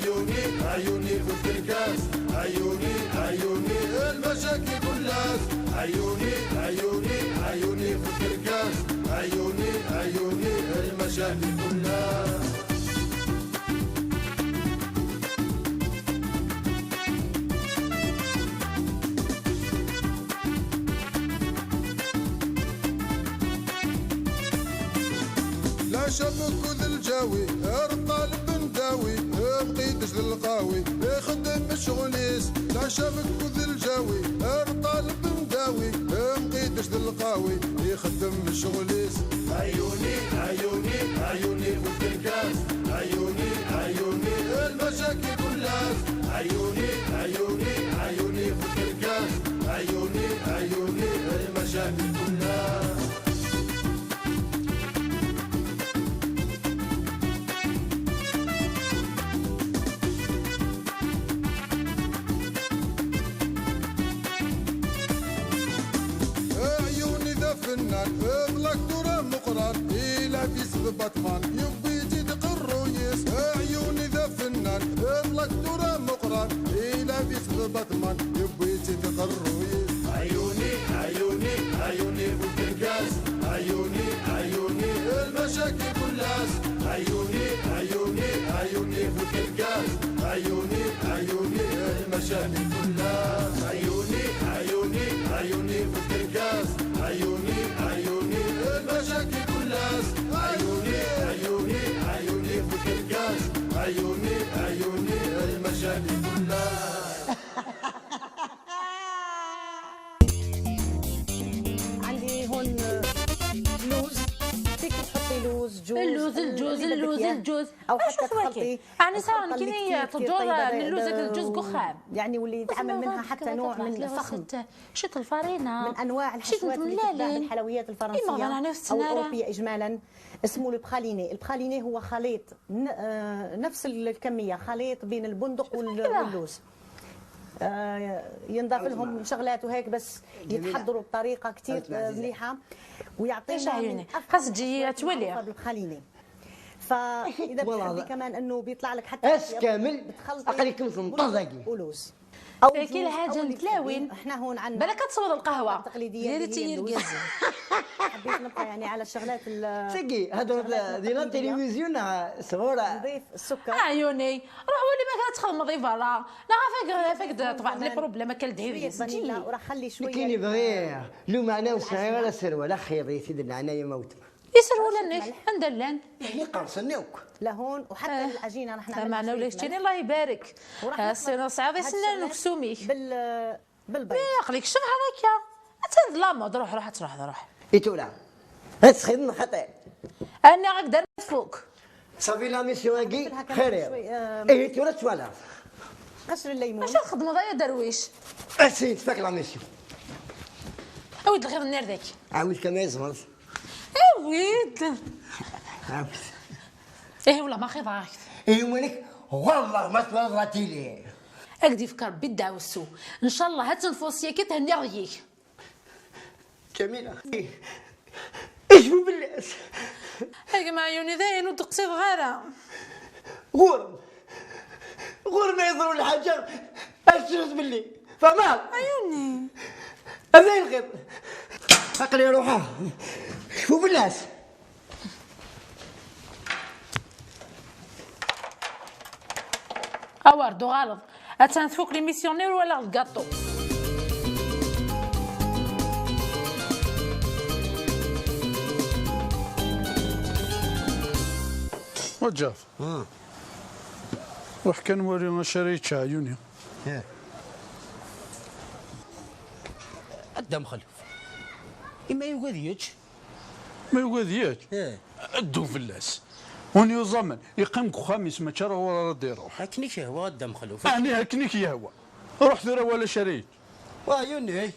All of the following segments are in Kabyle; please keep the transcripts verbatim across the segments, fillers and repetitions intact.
عيوني، عيوني في الكركاس، عيوني، عيوني المشاكل كلها. عيوني، عيوني، عيوني في الكركاس، عيوني، عيوني المشاكل كلها. لا شبك ذا الجاوي، الطالب نداوي، مقيدش ذا القاوي، يخدم الشغليس. لا شبك ذا الجاوي، الطالب نداوي، مقيدش ذا القاوي، يخدم الشغليس. عيوني، عيوني، عيوني في الكركاس، عيوني، عيوني المشاكل كلها. عيوني، عيوني، عيوني في الكركاس، عيوني، عيوني المشاكل كلها. عيوني ذا فنان، بلاك دورة مقران، إلا في سبع ثمان، يبي تدق الرويس. عيوني ذا فنان، بلاك دورة مقران، إلا في سبع ثمان، يبي تدق الرويس. عيوني، عيوني، عيوني في الكركاس، عيوني، عيوني المشاكل كلها. عيوني، عيوني، عيوني في الكركاس، عيوني، عيوني المشاكل كلها. عيوني، عيوني، عيوني في الكركاس، عيوني، عيوني المشاكل كلها. عيوني، عيوني، عيوني في الكركاس، عيوني، عيوني المشاكل كلها. عندي هون لوز، فيك تحطي لوز، جوز، اللوز الجوز اللي بدك اللوز إياه. الجوز او اش حتى هو تخلطي كيني كثير كثير تجور طيبه اللوز ده- الجوز كخام يعني واللي يتعمل منها حتى نوع من الفخم شيت الفارينه من انواع شيت الحشوات اللي تتباع متملالين. بالحلويات إي الفرنسيه مغرانة في او السنارة. الاوروبيه اجمالا، اسمه البراليني. البراليني هو خليط ن- آه، نفس الكميه، خليط بين البندق وال- كده. واللوز. آه، ينضاف لهم شغلات وهيك، بس يتحضروا بطريقه كثير أسمع عزيزة. مليحه، ويعطينا إيش عيوني؟ من أفخم خاص تجي الأصوات تولي. المعروفة بالبراليني. فاذا والله بتحبي لا. كمان انه بيطلع لك حتى اس كامل بتخلطي عقلك مش بندق مطلقي. ولوز او إيه، كي جوز الحاجة أو اللي نتلاوين. بتحبيه. احنا هون عندنا بالك تصور القهوه التقليديه ديري اللي هي تي اللوز. القزم حبيت نبقى يعني على الشغلات ال- سقي هذا دي لا تلفزيون صغيره. نضيف السكر. عيوني روح ولي ما كتخدم ضيفه لا لا فاك فاك طبعا لي كمان بروبليم شويه كالديريز فانيلا وراح خلي شويه كاين يبغي لو معنا وسعي ولا سر ولا خير يا سيدنا انايا موت. يسر ولا نيك عند اللان يعني قرصنوك. لهون وحتى العجينه رح لا نعمل معنا ولا يشتيني الله يبارك وراح ها نخلط السينو صعيب هاد يسنى الشغلات نفسومي بال بالبيض. ياق ليك شوف هذاك يا تنزل لا مود روح روح تروح روح ايتولا هتسخن خطأ. انا غاك دار فوق صافي لا ميسيون هاكي نقفلها كمان خير يا شوي، آه، ايه ايتولا تشوالا. قشر الليمون. اش الخدمه ضايا درويش اسي تفك لا ميسيون. اويد الغير النار ذاك عاود كما يزمر. اويد عاود. ايه ولا ما خيضاك ايه مالك والله ما تنظرتي لي. اكدي فكر بالدعوة السو ان شاء الله هتنفوسيا كي تهني ريك جميلة. ايش هو باللاس؟ هاك مع عيوني ذاين ودقسي صغيرة غور. غور ما يضروا الحاجة. اش تشوف باللي؟ فما. عيوني هذا الغير. عقلي روحه. شوفوا باللاس. اوار دو غالط اتان تفوك لي ميسيونير ولا الكاطو وجاف. روح كان وري شريت عيوني. الدم خلف. اما يوجد يج ما يوجد ياك. ايه الدو فلاس. هوني يزمن يقيم كخاميس ما تشرى ولا رد يروح. هكني شهوة الدم خلف. انا هكنيك يا هو. روح ثرى ولا شريت. وعيوني.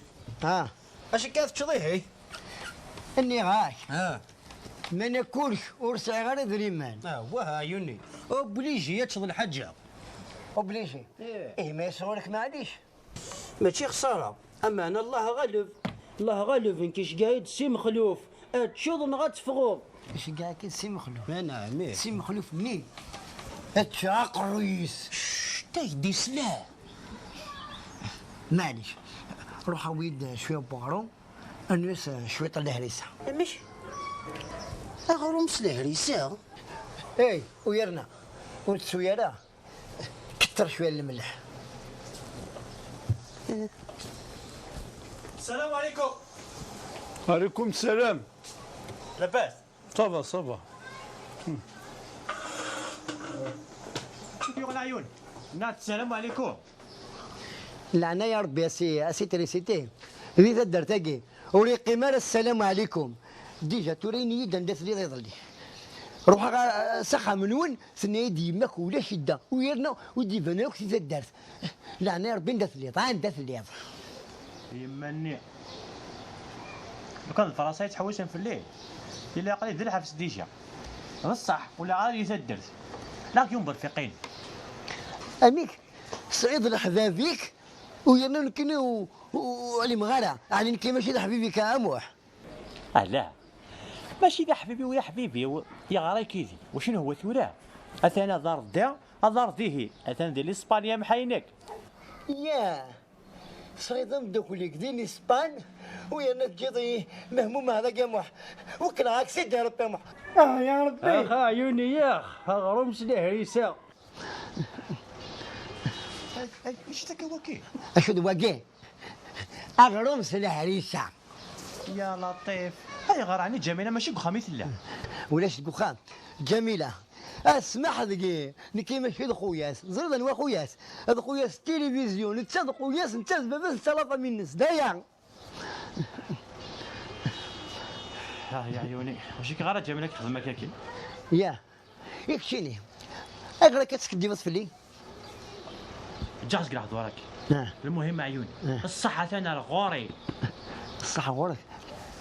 ها. اش كانت تشضيهي؟ اني غاك. ها. ما ناكلش ورسعي غير دريمان. اه واه عيوني. اوبليجي يتشض الحاجة. اوبليجي. ايه. ايه ما يصورك معليش. ماشي خسارة. اما انا الله غالب. الله غالب انك اش قايد سي مخلوف. اتشوض نغا تفغوض. اش قاعد كي سي مخلوف؟ ما نعم ايه. سي مخلوف منين؟ Tečča aqerruy-is. Cct, ay d-isla. Maɛlic, ruḥ awi-d cwiṭ n weɣrum, rnu-yas cwiṭ n lehrisa. Amek? Aɣrum s lehrisa? Ey, u yerna, ur tettu ara, ketter cwiṭ n lemleḥ. Salam alaikum. Alaikum salam. Labas? Ça va, ça va. Acu k-yuɣen a Ɛyun? Nniɣ-d salam alaikum. Leɛnaya Rebbi a si, a si Trisiti. Di taddart-agi, ur yeqqim ara ssalamu ɛlikum. Dija, tura ini-yi-d anda telliḍ iḍelli. Ruḥeɣ, eh, s axxam-nwen, tenna-yi-d yemma-k ulac idda. U yerna ur d-iban akk si taddart. Leɛnaya Rebbi, anda telliḍ? Anda telliḍ? Yemma-nni. Lukan d Fransa yettḥewwisen fell-i, yella aql-i di lḥebs dija. D ṣṣeḥ, ur lliɣ ara di taddart. Laɣ yumber fiqin. Amek? Tesɛiḍ leḥbab-ik, u yerna nekkini u-, u-, ur ɛlimeɣ ara. Ɛni nekki mačči d aḥbib-ik a Muḥ? Ala. Mačči d aḥbib-iw i aḥbib-iw, yeɣra-k-id. Wacu n hwa tura? Atan aḍar da, aḍar dihi. Atan di Lispanya mḥaynek. Yah. Tesɛiḍ ameddakel-ik di Lispan, u yerna teǧǧiḍ-iyi mehmum hada a Muḥ. Wekkleɣ-ak Sidi Rebbi a Muḥ. Ah, ya Rebbi. Ax a Ɛyuni, ax, aɣrum s lehrisa. Ay, ay, acu d wagi? Acu d wagi? Aɣrum s lehrisa. Ya Laṭif, ayɣer ɛni Ǧamila mačči deg uxxam i tella? Ulac deg uxxam. Ǧamila, a ssmaḥ deg-i, nekki mačči d xuyas. Teẓriḍ anwa xuyas? D xuyas n tilivizyu, netta d xuyas, netta d baba-s, netta la famille-nnes. D aya. Ah, ya Ɛyuni, mačči kra Ǧamila k-texdem akka-kin. Ya. I keččini, ayɣer akka teskiddibeḍ fell-i? Ǧǧiɣ seg lehdur-agi. Ah. Lmuhim, Ɛyuni, ah, ṣṣeḥ atan ar ɣur-i. Ṣṣeḥ ɣur-k?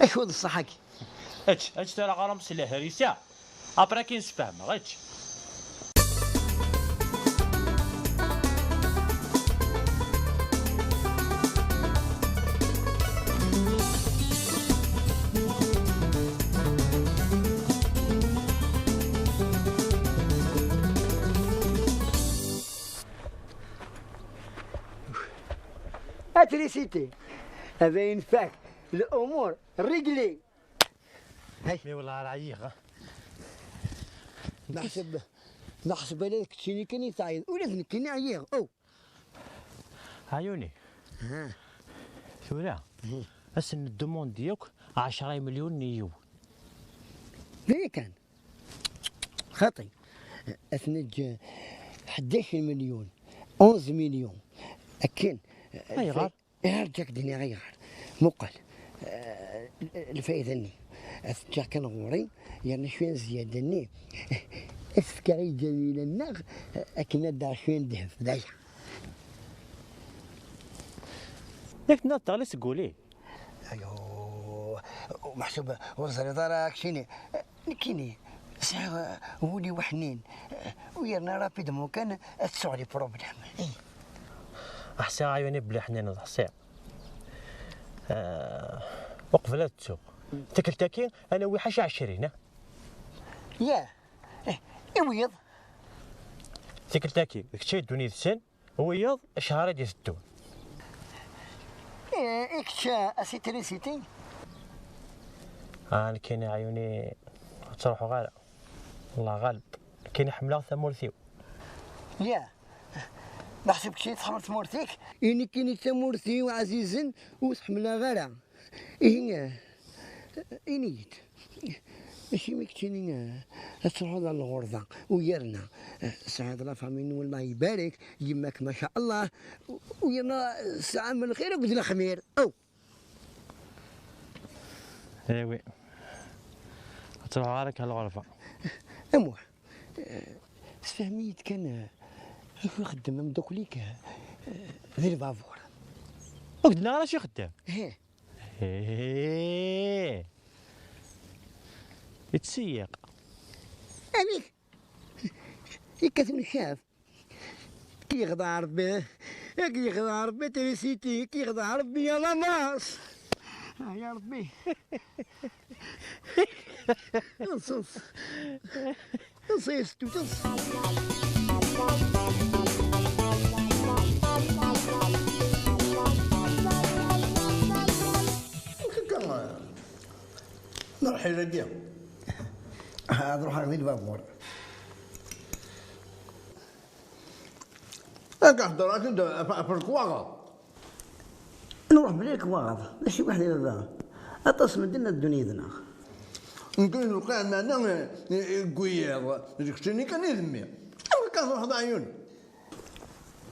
Acu d ṣṣeḥ-agi? Ečč, ečč tura aɣrum s lehrisa. Après, ad k-in-sfehmeɣ, ečč. Atrisiti. Aba yenfak. Lumuṛ réglé. Hey. Mais والله راه عييغ. Neḥseb, neḥseb ala d keččini kan i teɛyiḍ. Ula d nekkini ɛyiɣ. Oh. Ɛyuni. Ha. Tura, mhm, ad sen-neddemundi yakk ɛecra imelyunen i yiwen. D aya kan. Xaṭi. Ad t-neǧǧ ḥdac imelyun, onze millions. Akken. Ayɣer? Ayɣer? Ǧǧiɣ-k d-iniɣ ayɣer. Muqel. Eh, lfayda-nni. Ad t-ǧǧeɣ kan ɣur-i, yerna cwiya n zzyada-nni. Ad s-fkeɣ i Ǧamila-nneɣ, akken ad d-aɣeɣ cwiya n ddheb. D aya. Yak tenniḍ teɣli seg wul-i. Ayo, meḥsub ur teẓriḍ ara keččini. Nekkini, sɛiɣ, eh, wul-iw ḥnin, eh, u yerna rapidement kan ad ttuɣ les problèmes. Ih. Ḥṣiɣ Ɛyuni belli ḥnineḍ, ḥṣiɣ. Eh, uqbel ad ttuɣ. Tikkelt-agi, ad nawi ḥaca ɛecrin, ah? Yah. Eh, i wiyeḍ? Tikkelt-agi, d kečč ay ddun yid-sen? Wiyeḍ, acḥal i d-iteddun? Eh, i kečč, a si Trisiti? Ah, nekkini Ɛyuni, ur ttruḥuɣ ara. Allah ɣaleb. Nekkini ḥemmleɣ tamurt-iw. Yah. Meḥsub keččini tḥemmleḍ tamurt-ik? I nekkini tamurt-iw ɛzizen, ur tt-ḥemmleɣ ara. Ihi, eh, ini-yi-d, acimi keččini, eh, ad truḥeḍ ɣer lɣerba, u yerna, eh, tesɛiḍ la famille-nwen, Allah ibarek, yemma-k, maca Allah, u, u yerna, eh, tesɛam lxir akked lexmir. Aw! Ewi. Ad truḥeḍ ara ɣer lɣerba. A Muḥ, eh, sefhem-iyi-d kan, eh, acu ixeddem ameddakel-ik, eh, di lbabur. Ur k-d-nniɣ ara acu ixeddem. Ih. Hee. Yettseyyiq. Amek? Yekkat uneccaf. Ki yexdeɛ Rebbi. Ki yexdeɛ Rebbi Trisiti. Ki yexdeɛ Rebbi ya lamas. Ah, ya Rebbi. Nṣuf. C'est tout. Nruḥ ilagi. Ad ruḥeɣ di lbabur. Akka heddreɣ-ak-d ɣef lekwaɣeḍ. Nruḥ bla lekwaɣeḍ. D acu i weḥd-i baba? Aṭas medden ad ddun yid-neɣ. Nekk lewqeɛ meɛna deg wiyaḍ, d keččini kan i d mmi. Amek akka truḥeḍ a ɛyun?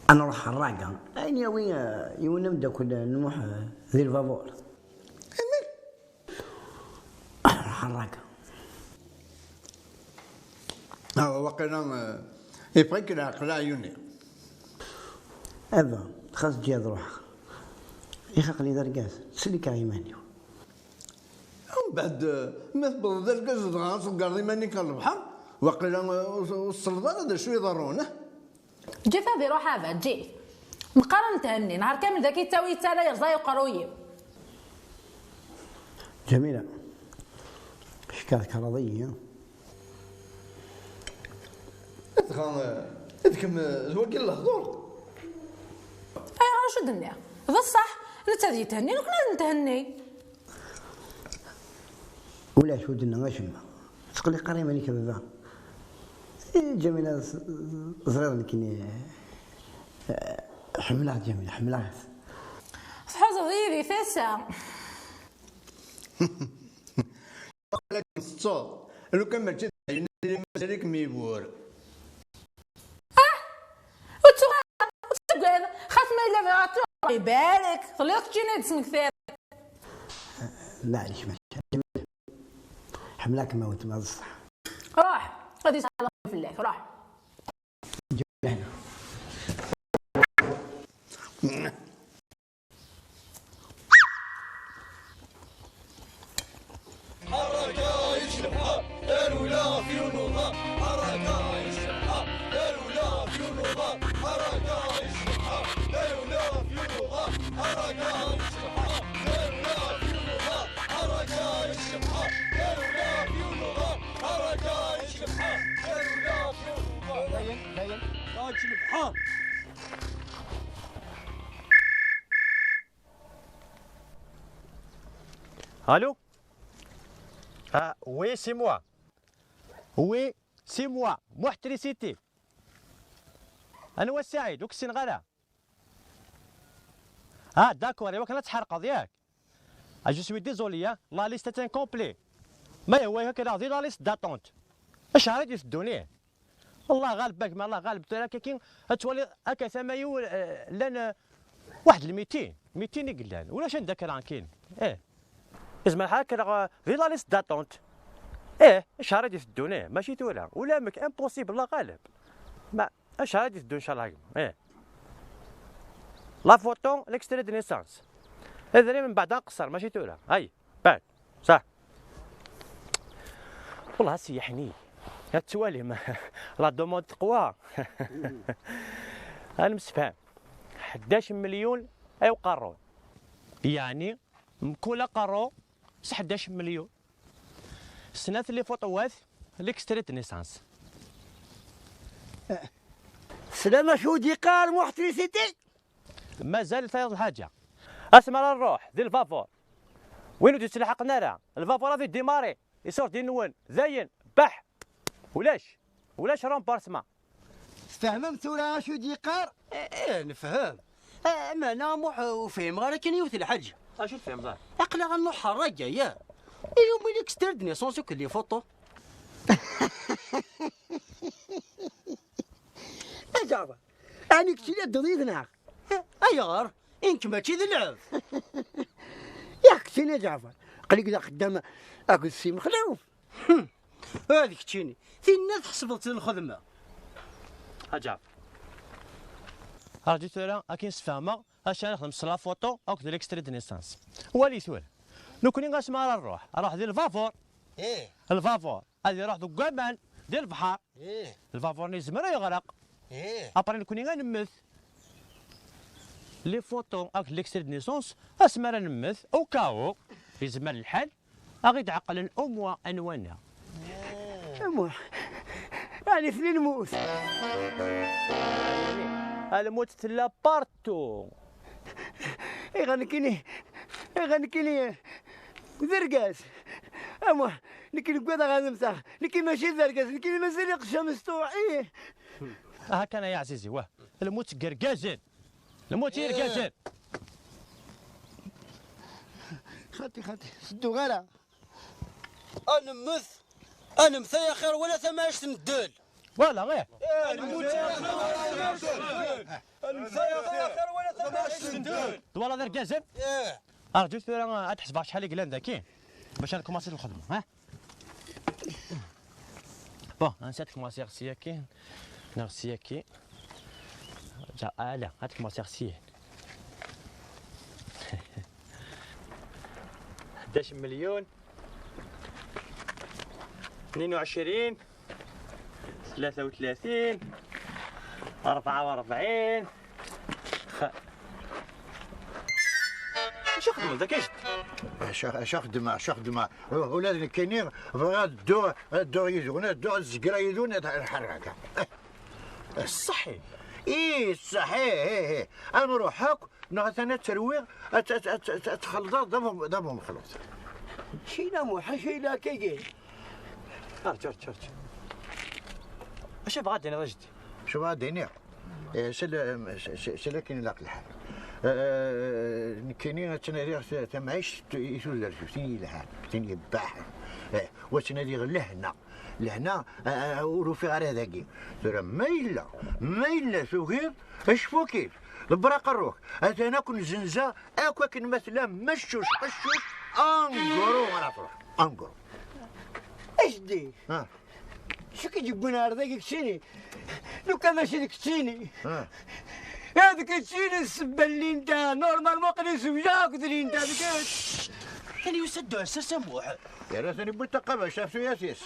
Ad nruḥ ḥerraga. Ayen yawi yiwen ameddakel n Muḥ di lbabur. Ḥerraga. Awa, waqila, eh, yeffeɣ-ik leɛqel a ɛyuni. Aba, xas ǧǧiɣ ad ruḥeɣ. Ix aql-i d argaz, ttselliken iman-iw. Mbeɛd, eh, ma tewwḍeḍ d argaz dɣa ad tḍeggreḍ iman-ik ɣer lebḥer, waqila, eh, ur, ur tselleḍ ara d acu iḍerrun, eh? Ǧǧet ad iruḥ Aba, ǧǧet. Meqqar ad nthennay, nehar kamel dagi yettawi yettarra yerẓa uqerruy-iw. Ǧamila, kečč tkerrḍeḍ-iyi. Dɣa, eh, d kemm, eh, d wagi n lehdur? Ayɣer acu d-nniɣ? D ṣṣeḥ, netta ad yethenni, nekkni ad nethenni. Ulac ur d-nniɣ acemma. Ttqelliq ara iman-ik a baba. Eh, Ǧamila, ẓ-, ẓriɣ nekkini, eh, ḥemmleɣ Ǧamila, ḥemmleɣ-tt. Tḥuzaḍ-iyi di tasa. Tettuḍ, lukan mačči d ayen mazal-ikem yibur. Ah! Ur ttuɣ ara, ur ttagad, xas ma yella bɣiɣ ad tuɣ. Ibarek, telliḍ keččini d-tesmektiḍ. Maɛlic, maɛlic. Ḥemmleɣ-kem a weltma, d ṣṣeḥ. Ruḥ, ad yesɛu fell-ak, ruḥ. Allô? Ah, oui, c'est moi. Oui, c'est moi. Muḥ Trisiti. Anwa Saɛid? Ur k-ssineɣ ara. Ah, d'accord, iwakken ad tḥerqeḍ, yak? Ah, je suis désolé, hein. La liste est incomplète. Ma yehwa-yak ad k-rreɣ di la liste d'attente. Acu ara d-iteddun, ih? Allah ɣaleb, a gma, Allah ɣaleb. Tura akka-kin ad twaliḍ akka tama-iw, eh, llan, eh, waḥed lmitin, mitin i yellan. Ulac anda kra kan. Ih. Yezmer ḥala ad k-rreɣ, eh, di la liste d'attente. Ih, acu ara d-iteddun, ih, mačči tura. Ulamek, impossible, Allah ɣaleb. Ma Acu ara d-iteddu, ncallah, a gma? Ih. La photo, l'extrait de naissance. Adrim mbeɛd ad nqeṣṣer, mačči tura. Ay, beɛd. Ṣah. Wellah, a si yeḥni. Ad twalim. La demande teqwa. Ad nemsefham. Ḥdac melyun ay uqerru. Yeɛni, mkul aqerru s ḥdac melyun. Snat les photos, l'extrait de naissance. Teslam acu d-yeqqar Muḥ Trisiti? Mazal tayeḍ lḥaǧa. Asmi ara nruḥ di lbabur, win ur d-yettlaḥaqen ara, lbabur ad idimari, isurdi-nwen, dayen, baḥ. Ulac, ulac remboursement. Tfehmem tura acu d-yeqqar? Eh, eh, nefhem. Eh, meɛna Muḥ, ur fhimeɣ ara kan yiwet lḥaǧa. Acu tfehmeḍ ara? Aql-aɣ ad nruḥ ɣer ragaya. Ilumi l'extrait de naissance akked les photos. A Ǧaɛfar, ɛni keččini ad dduḍ yid-neɣ? Eh, ayɣer? I nekk mačči d lɛeb. Yak keččini a Ǧaɛfar, aql-ik d axeddam akked Si Mexluf. Hmm. Ad keččini. Tinna tḥesbeḍ-tt d lxedma. A Ǧaɛfar. Rǧu tura, akken sfehmeɣ, acu ara nexdem s la photo akked l'extrait de naissance. Wali tura. Nekni asmi ara nruḥ, nruḥ di lbabur. Ih. Lbabur ad iruḥ deg waman, di lebḥer. Ih. Lbabur-nni yezmer ad yeɣreq. Ih. Après nekni ad nemmet. Les photos akked l'extrait de naissance, asmi ara nemmet, au cas où, yezmer lḥal, ad ɣ-id-ɛeqlen au moins anwa-nneɣ. Muḥ, Ɛni tella lmut? Lmut tella partout. Iɣa nekkini, iɣa nekkini d argaz. A Muḥ, nekkini ugadeɣ ad mmteɣ. Nekkini mačči d argaz, nekkini mazal iqeccem s tuɣ. Ih. Aha kan ay aɛzizi, wah. Lmut seg irgazen. Lmut i irgazen. Xati, xati, sedduɣ ara. Ad nemmet, ad nemmet ay axir wala tamɛict n ddel. Wala, ih. Ad nemmet ay axir wala tamɛict n ddel. Ad nemmet ay axir wala tamɛict n ddel. Twalaḍ irgazen? Ih. Arǧu tura ad ḥesbeɣ acḥal i yellan daki bac ad nkumaṣi lxedma, ha? Bon, ansa ad kmaṣiɣ syaki neɣ syaki? Ja, ala, ad kmaṣiɣ syin. Ḥdac melyun, tnin u ɛecrin, tlata u tlatin, rebɛa u rebɛin. Xa-, acu xedmeḍ daki a jeddi? Acu, acu xedmeɣ, acu xedmeɣ? U-, ula d nekkini bɣiɣ ad dduɣ, ad dduɣ yid-wen, ad dduɣ ad zegreɣ yid-wen, ad ḥerreɣ akka. Ṣṣeḥ-ik. Ih, ṣṣeḥ, ih, ih, ih. Ad nruḥ akk, neɣ atan ad terwiɣ, ad, ad, ad, ad, ad txelḍeḍ d abu-, d abumexluḍ. Cila Muḥ, cila kagi. Arǧu, arǧu, arǧu. Acu bɣa ad d-tiniḍ a jeddi? Acu bɣa ad d-iniɣ? Eh, sel-, s-, s-, sel akken ilaq lḥal. Eh, nekkini ad ttnadiɣ ta-, tamɛict i tudert-iw, tin yelhan, tin yebbaḥen. Eh, wa ttnadiɣ lehna. Lehna, eh, ur ufiɣ ara dagi. Tura ma yella, ma yella tugiḍ, acfuk-ik, ḍebber aqerru-k. Atan akk nzenza, akk akken ma tella, meccuc, qeccuc, anguru ara truḥ. Anguru. A jeddi. Ah. Acu k-id-yewwin ɣer dagi keččini? Lukan mačči d keččini. Ah. Ad keččini ssebba n Linda, normalement aql-i zewjeɣ akked Linda, d kečč. Kan yusa-d uɛessas a Muḥ. Yerra-ten yewwi taqabact ɣef tuyat-is.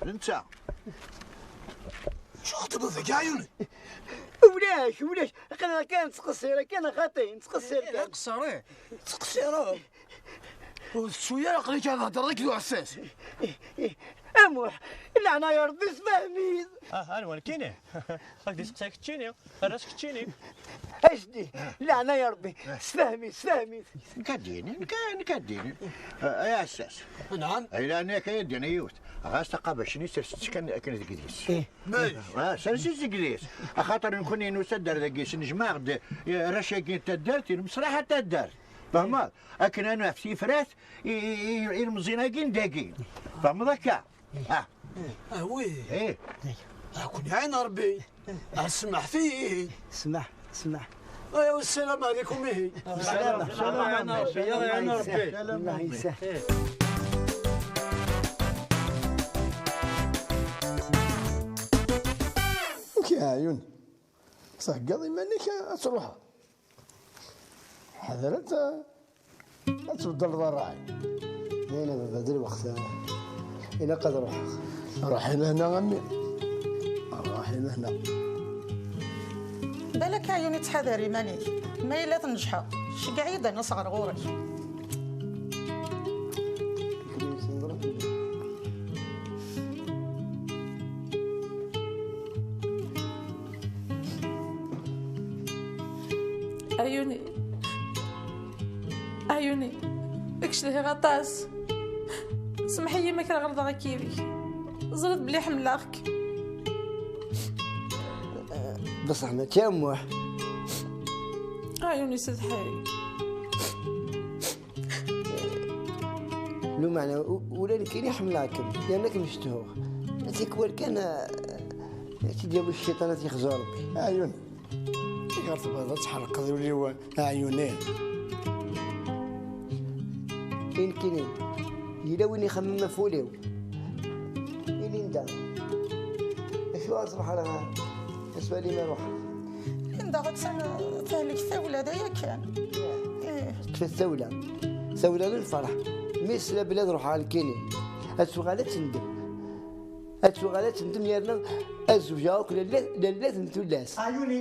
D netta. Acu xeddmeḍ deg ɛyun? Ulac, ulac. Aql-aɣ kan nettqeṣṣir kan a xaṭi, nettqeṣṣir kan. Aqeṣṣer, ih. Tettqeṣṣireḍ. Ur tettu ara aql-ik ad hedreḍ akked uɛessas. A Muḥ, leɛnaya Rebbi sfehmi-t. Ah, anwa nekkini? Ad k-d-iseqsa keččini, err-as keččini. A jeddi, leɛnaya Rebbi, sfehmi-t, sfehmi-t. Nekk ad d-ini, nekk, nekk ad d-ini. Ah, ay aɛessas. Nɛam. Ay leɛnaya-k ad d-ini yiwet. Ɣas taqabact-nni sers-itt kan akken deg idis. Ih. Ah, sers-itt deg idis. Axaṭer nekkni nusa-d ar dagi, snejmaɛ-d, eh, arrac-agi n taddart, i lmeṣlaḥa n taddart. Fehmeḍ? Akken ad naf tifrat i, i, i, i lemẓin-agi n dagi. Tfehmeḍ akka? Ah. Ah, oui. Eh. Ah, kun iɛin Rebbi. Ah, smaḥt-iyi. Smaḥ, smaḥ. Aya, wassalam ɛlikum, ihi. Ssalam, ssalam, ssalam, Rebbi, ya Rebbi. Ssalam, Allah yesahel. Amek a Ɛyun? Theggaḍ iman-ik ad truḥeḍ? Ḥader ad, ad tbeddleḍ ṛṛay. Dayen a baba, d lweqt, ilaq ad ruḥeɣ. Ruḥ i lehna a mmi. Ruḥ i lehna. Balak Ɛyun ittḥadar iman-ik. Ma yella tneǧḥeḍ, ceggeɛ-iyi-d a nas ɣer ɣur-k. Ɛyuni. Ɛyuni. Deg-k cedhiɣ aṭas. Semmeḥ-iyi ma kra ɣelḍeɣ akka yid-k. Teẓriḍ belli ḥemmleɣ-k. Bṣeḥ mačči a Muḥ. Ɛyuni, seddeḥ-iyi. Lumeɛna u-, ula nekkini ḥemmleɣ-kem, yerna kem-cedhuɣ. Tikwal kan, ah, ad tt-id-yawi cciṭan, ad t-yexzu Rebbi. Ɛyun, ayɣer tebɣiḍ ad tḥerqeḍ ul-iw a Ɛyuni? I nekkini, yella win ixemmem ɣef wul-iw? I Linda, acu ara truḥ ara aswali ma ruḥeɣ? Linda attan tehlek tawla, d aya kan. Ih. Tekfa tawla, tawla n lferḥ. Mi tesla belli ad ruḥeɣ nekkini, ad tuɣal ad tendem. Ad tuɣal ad tendem yerna ad zewǧeɣ akk lalla, lalla n tullas. Ɛyuni,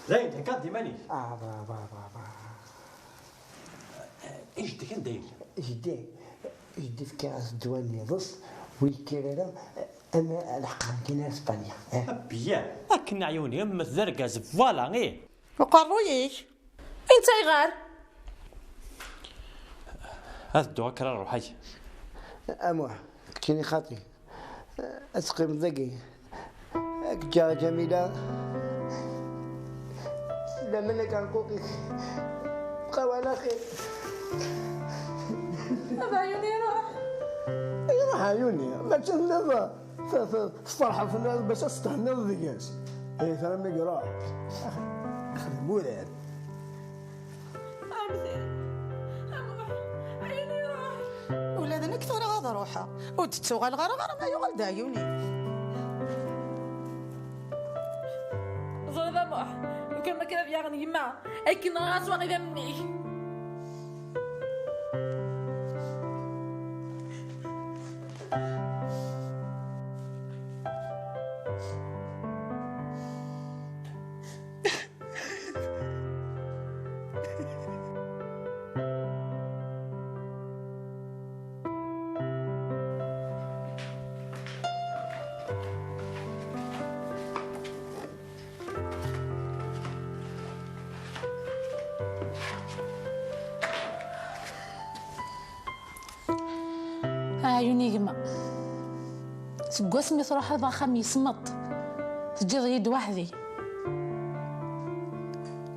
dayen theggaḍ-d iman-ik? Ah, ba, ba, ba, ba. I jeddi-k anda yella? Jeddi, jeddi fkiɣ-as ddwa n yiḍes, ur yekkir ara. Am lḥeqqa kan ar Spanya. Eh. Bien. Akken ɛyuni, mmet d argaz, voilà, ih. Uqerruy-ik. Inta iɣer? Ad dduɣ, akker a ruḥ, ay. A Muḥ, keččini xaṭi. Ad teqqimeḍ dagi. Ad k-ǧǧeɣ a Ǧamila. Laman akanquk-ik. Bqa wala xir. Baba ɛyuni iruḥ. Iruḥ ɛyuni, ma ttenniḍ. Tferḥeḍ fell-as bac ad thenniḍ deg-s. Ay tara mi iruḥ. Xdem urar. Amdan. Amuḥ. Ayen iruḥ. Ula d nekk tura ad ruḥeɣ. Ur d-ttuɣaleɣ ara ɣer ma yuɣal d ɛyuni. Ẓriḍ a Muḥ, lukan ma kra ad yaɣen yemma, akken ɣas waɣ idammen-ik. Aɛyun i gma. Seg wasmi truḥeḍ axxam yesmeṭ, teǧǧiḍ-iyi-d weḥd-i.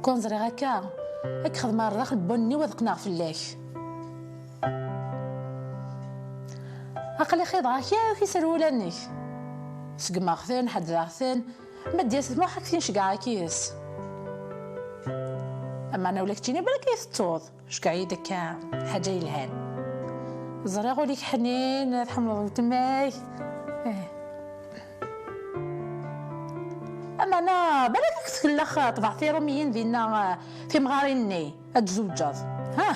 Kun ẓriɣ akka, ad k-xedmeɣ ɣer daxel n wunni-w ad qqneɣ fell-ak. Aql-i xiḍeɣ-ak akk iserwula-nnek. Segmeɣ-ten, ḥeddreɣ-ten, ma d-yas lmuḥ ad k-ten-ceggɛeɣ akk yis. Ameɛna ula keččini balak i tettuḍ. Ceggɛeɣ-iyi-d akka ḥaǧa yelhan. Ẓriɣ ul-ik ḥnin, tḥemmleḍ weltma-k. Eh. Ameɛna, balak ad k-tkellex ṭṭbeɛ tiṛumiyin dinna, eh, timɣarin-nni, ad tzewǧeḍ. Ha?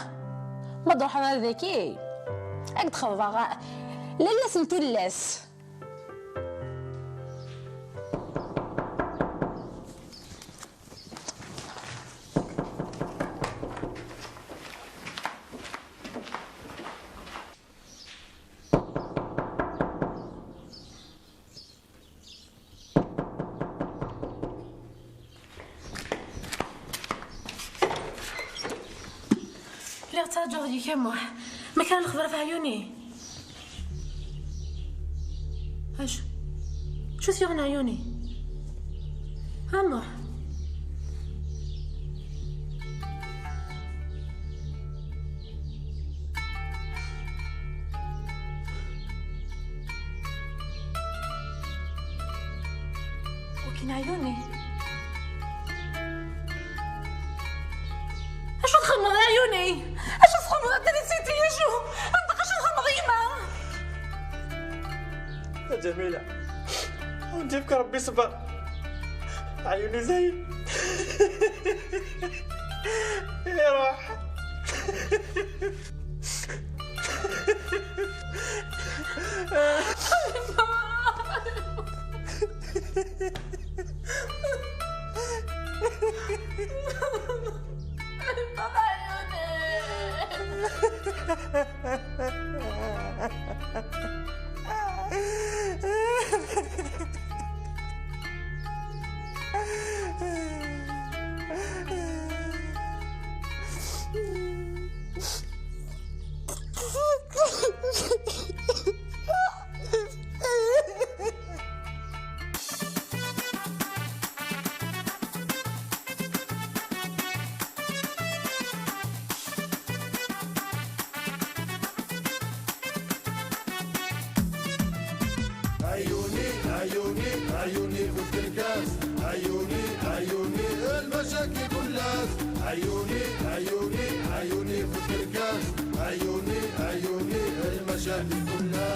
Ma d-ruḥeḍ ar daki, ad k-d-xeḍbeɣ, eh, lalla-s n tullas. Lliɣ ttṛaǧuɣ deg-k a Muḥ. Ma kra lexbar ɣef ɛyuni? Acu? Acu t-yuɣen ɛyuni? A Muḥ. Wakin ɛyuni. Acu txedmeḍ a ɛyuni? Acu txedmeḍ a trisiti? Acu? Anṭeq, acu txedmeḍ yemma? A Ǧamila, ad yefk Rebbi ṣṣber. Ɛyuni zayen. Iruḥ. عيوني، عيوني، عيوني في الكركاس. عيوني، عيوني، المشاكل كلها. عيوني، عيوني، عيوني في الكركاس. عيوني، عيوني، المشاكل كلها.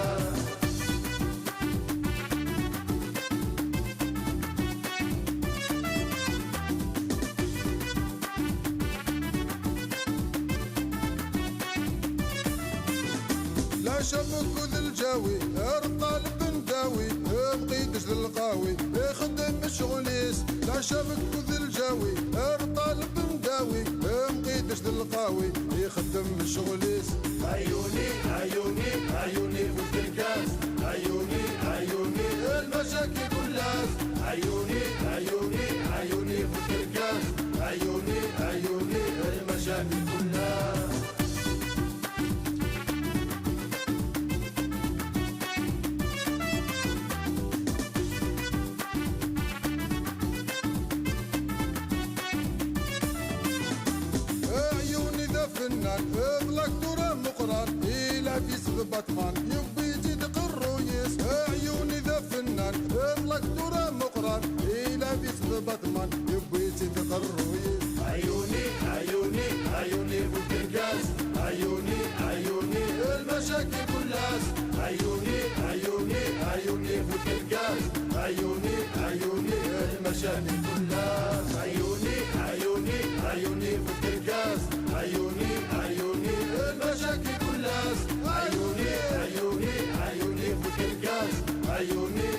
لا شبك ذا الجاوي، الطالب نداوي، بقيت ذا القاوي، يخدم الشغليس. لا شبك ذا الجاوي، الطالب نداوي. Awi, mqidex d lqawi, ixeddem ccɣel-is. Ayuni, ayuni, ayuni, bu tkerkas. Ayuni, ayuni, lmacakil kullas. Ayuni, ayuni, ayuni, bu tkerkas. Ayuni, ayuni, lmacakil kullas. Aɛyuni d afennan, d laktur ameqqran, ilɛeb-is d Batman, yewwi-tt-id qerruy-is. Aɛyuni d afennan, d laktur ameqqran, ilɛeb-is d Batman, yewwi-tt-id qerruy-is. Ayuni, ayuni, ayuni, bu tkerkas. Ayuni, ayuni, lmacakil kullas. Ayuni, ayuni, ayuni, bu tkerkas. Ayuni, ayuni, lmacakil kullas. Ayuni, ayuni, ayuni, bu tkerkas. Ayuni, ayuni, lmacakil kullas. Ayuni, ayuni, ayuni, bu tkerkas. Ayuni,